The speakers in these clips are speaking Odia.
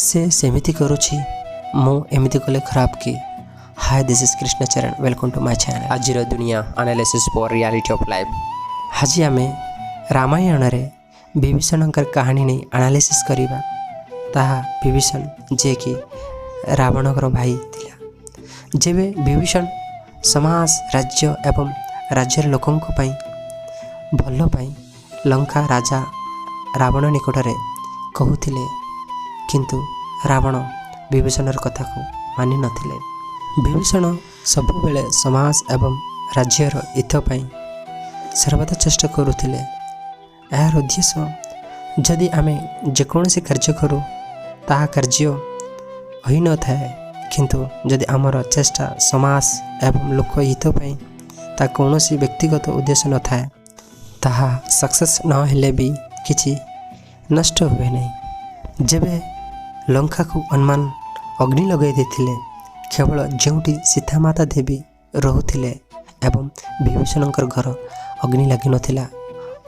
ସେ ସେମିତି କରୁଛି, ମୁଁ ଏମିତି କଲେ ଖରାପ କି? Hi, this is Krishna Charan. Welcome to my channel. ଆଜିର ଦୁନିଆ analysis for reality of life. ଆଜି ଆମେ ରାମାୟଣରେ ବିଭୀଷଣଙ୍କର କାହାଣୀ ନେଇ ଆନାଲିସିସ୍ କରିବା। ତାହା ବିଭୀଷଣ, ଯିଏକି ରାବଣଙ୍କର ଭାଇ ଥିଲା। ଯେବେ ବିଭୀଷଣ ସମାଜ, ରାଜ୍ୟ ଏବଂ ରାଜ୍ୟର ଲୋକଙ୍କ ପାଇଁ ଭଲ ପାଇଁ ଲଙ୍କା ରାଜା ରାବଣ ନିକଟରେ କହୁଥିଲେ, କିନ୍ତୁ ରାବଣ ବିଭୀଷଣର କଥାକୁ ମାନିନଥିଲେ। ବିଭୀଷଣ ସବୁବେଳେ ସମାଜ ଏବଂ ରାଜ୍ୟର ହିତ ପାଇଁ ସର୍ବଦା ଚେଷ୍ଟା କରୁଥିଲେ। ଏହାର ଉଦ୍ଦେଶ୍ୟ, ଯଦି ଆମେ ଯେକୌଣସି କାର୍ଯ୍ୟ କରୁ, ତାହା କାର୍ଯ୍ୟ ହୋଇନଥାଏ, କିନ୍ତୁ ଯଦି ଆମର ଚେଷ୍ଟା ସମାଜ ଏବଂ ଲୋକ ହିତ ପାଇଁ, ତା କୌଣସି ବ୍ୟକ୍ତିଗତ ଉଦ୍ଦେଶ୍ୟ ନଥାଏ, ତାହା ସକ୍ସେସ୍ ନହେଲେ ବି କିଛି ନଷ୍ଟ ହୁଏ ନାହିଁ। ଯେବେ ଲଙ୍କାକୁ ହନୁମାନ ଅଗ୍ନି ଲଗାଇ ଦେଇଥିଲେ, କେବଳ ଯେଉଁଠି ସୀତାମାତା ଦେବୀ ରହୁଥିଲେ ଏବଂ ବିଭୀଷଣଙ୍କର ଘର ଅଗ୍ନି ଲାଗିନଥିଲା।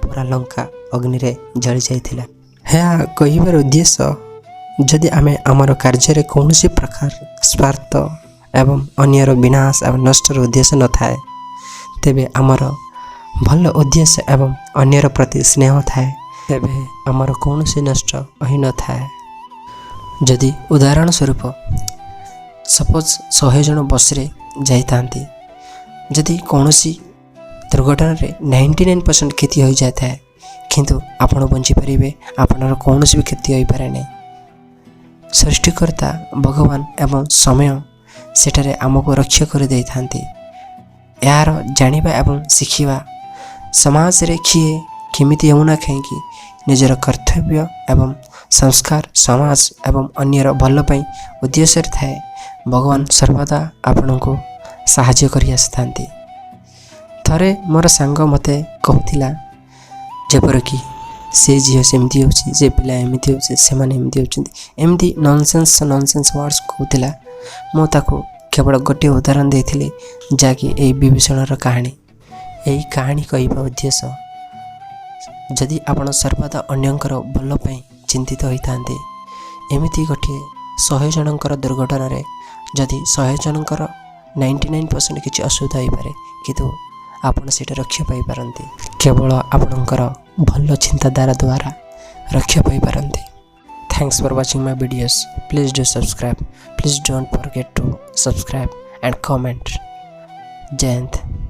ପୁରା ଲଙ୍କା ଅଗ୍ନିରେ ଜଳି ଯାଇଥିଲା। ଏହା କହିବାର ଉଦ୍ଦେଶ୍ୟ, ଯଦି ଆମେ ଆମର କାର୍ଯ୍ୟରେ କୌଣସି ପ୍ରକାର ସ୍ୱାର୍ଥ ଏବଂ ଅନ୍ୟର ବିନାଶ ଏବଂ ନଷ୍ଟର ଉଦ୍ଦେଶ୍ୟ ନଥାଏ, ତେବେ ଆମର ଭଲ ଉଦ୍ଦେଶ୍ୟ ଏବଂ ଅନ୍ୟର ପ୍ରତି ସ୍ନେହ ଥାଏ, ତେବେ ଆମର କୌଣସି ନଷ୍ଟ ହୋଇନଥାଏ। ଯଦି ଉଦାହରଣ ସ୍ୱରୂପ, ସପୋଜ୍ 100 ଜଣ ବସ୍ରେ ଯାଇଥାନ୍ତି, ଯଦି କୌଣସି ଦୁର୍ଘଟଣାରେ 99% କ୍ଷତି ହୋଇଯାଇଥାଏ, କିନ୍ତୁ ଆପଣ ବଞ୍ଚିପାରିବେ, ଆପଣଙ୍କର କୌଣସି ବି କ୍ଷତି ହୋଇପାରେ ନାହିଁ। ସୃଷ୍ଟିକର୍ତ୍ତା ଭଗବାନ ଏବଂ ସମୟ ସେଠାରେ ଆମକୁ ରକ୍ଷା କରିଦେଇଥାନ୍ତି। ଏହାର ଜାଣିବା ଏବଂ ଶିଖିବା, ସମାଜରେ କିଏ କେମିତି ହେଉନା କାହିଁକି, ନିଜର କର୍ତ୍ତବ୍ୟ ଏବଂ ସଂସ୍କାର ସମାଜ ଏବଂ ଅନ୍ୟର ଭଲ ପାଇଁ ଉଦ୍ଦେଶ୍ୟରେ ଥାଏ, ଭଗବାନ ସର୍ବଦା ଆପଣଙ୍କୁ ସାହାଯ୍ୟ କରି ଆସିଥାନ୍ତି। ଥରେ ମୋର ସାଙ୍ଗ ମୋତେ କହୁଥିଲା, ଯେପରିକି ସେ ଝିଅ ସେମିତି ହେଉଛି, ସେ ପିଲା ଏମିତି ହେଉଛି, ସେମାନେ ଏମିତି ହେଉଛନ୍ତି, ଏମିତି ନନସେନ୍ସ ନନସେନ୍ସ ୱାର୍ଡ଼ସ୍ କହୁଥିଲା। ମୁଁ ତାକୁ କେବଳ ଗୋଟିଏ ଉଦାହରଣ ଦେଇଥିଲି, ଯାହାକି ଏଇ ବିଭୀଷଣର କାହାଣୀ। ଏହି କାହାଣୀ କହିବା ଉଦ୍ଦେଶ୍ୟ, ଯଦି ଆପଣ ସର୍ବଦା ଅନ୍ୟଙ୍କର ଭଲ ପାଇଁ ଚିନ୍ତିତ ହୋଇଥାନ୍ତି, ଏମିତି ଗୋଟିଏ 100 ଜଣଙ୍କର ଦୁର୍ଘଟଣାରେ ଯଦି 100 ଜଣଙ୍କର 99% କିଛି ଅସୁବିଧା ହୋଇପାରେ, କିନ୍ତୁ ଆପଣ ସେଇଟା ରକ୍ଷା ପାଇପାରନ୍ତି, କେବଳ ଆପଣଙ୍କର ଭଲ ଚିନ୍ତାଧାରା ଦ୍ୱାରା ରକ୍ଷା ପାଇପାରନ୍ତି। Thanks for watching my videos. Please do subscribe. Please don't forget to subscribe and comment. Jay Hind.